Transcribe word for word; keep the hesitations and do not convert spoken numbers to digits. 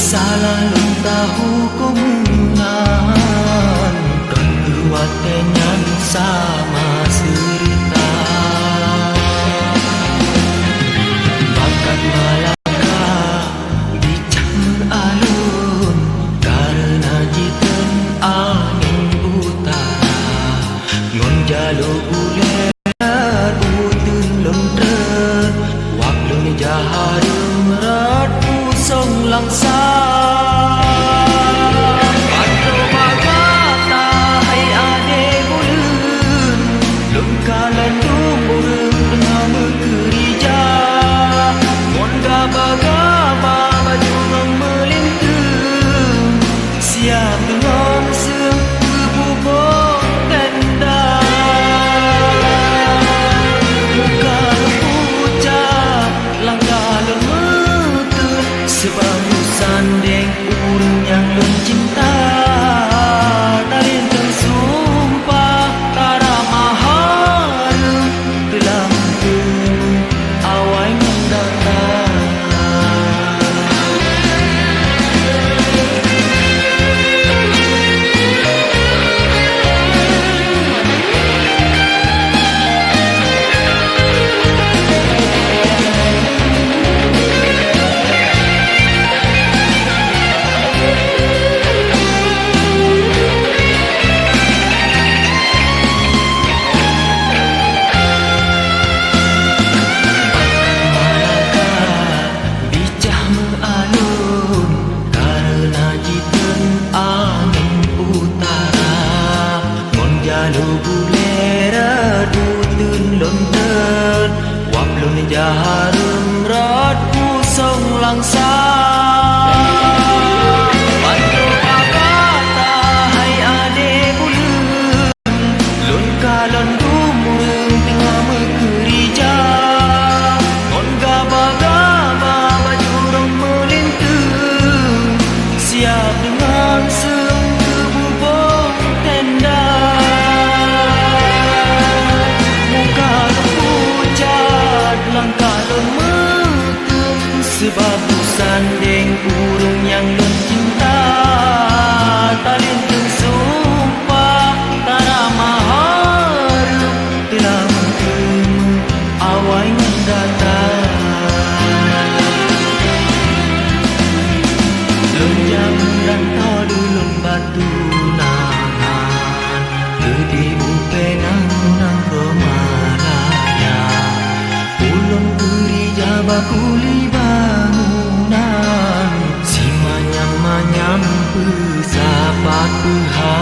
Salah lôn tahu keu meunan, kon keu watée nyan sama seureuta. Bakat malaka bicah meualun, kareuna jiteun angén utara. Ngon jalô bulée uteuen lôn treun, wab lôn jahareuem rot pusong langsa. Padub gata hai adé buleuen, lôn kalon dum ureuëng teungoh meukeurija. Ngon gaba-gaba baju ngon meulinteung, siab deungon seueng geupubôh tenda. Muka lôn pucat, langkah lôn meuteun, seubab sandéng ureuëng nyang lôn cinta. Talinteung sumpah, tarama hareuem, teulam teumé awai ngon gata. Bicah meualon, kareuna jiteun angén utara. Ngon jalô bulée rot uteuen lôn treun, wab lôn jahareuem rot pusong langsa. Padub gata hai adé buleuen, lôn kalon dum ureuëng teungoh meukeurija. Ngon gaba-gaba baju rhom meulinteung, siab deungon seueng geupubôh tenda. Muka lôn pucat, langkah lôn meuteun, seubab sandéng ureuëng nyang lôn cinta. Talinteung sumpah, tarama hareuem, teulam teumé awai ngon gata. Lôn jak meuranto lôn bak tunangan, keudeh u Penang nanggroe malaya. Ulôn keurija bak kuli bangunan, simanyam-manyam peusapat peuha.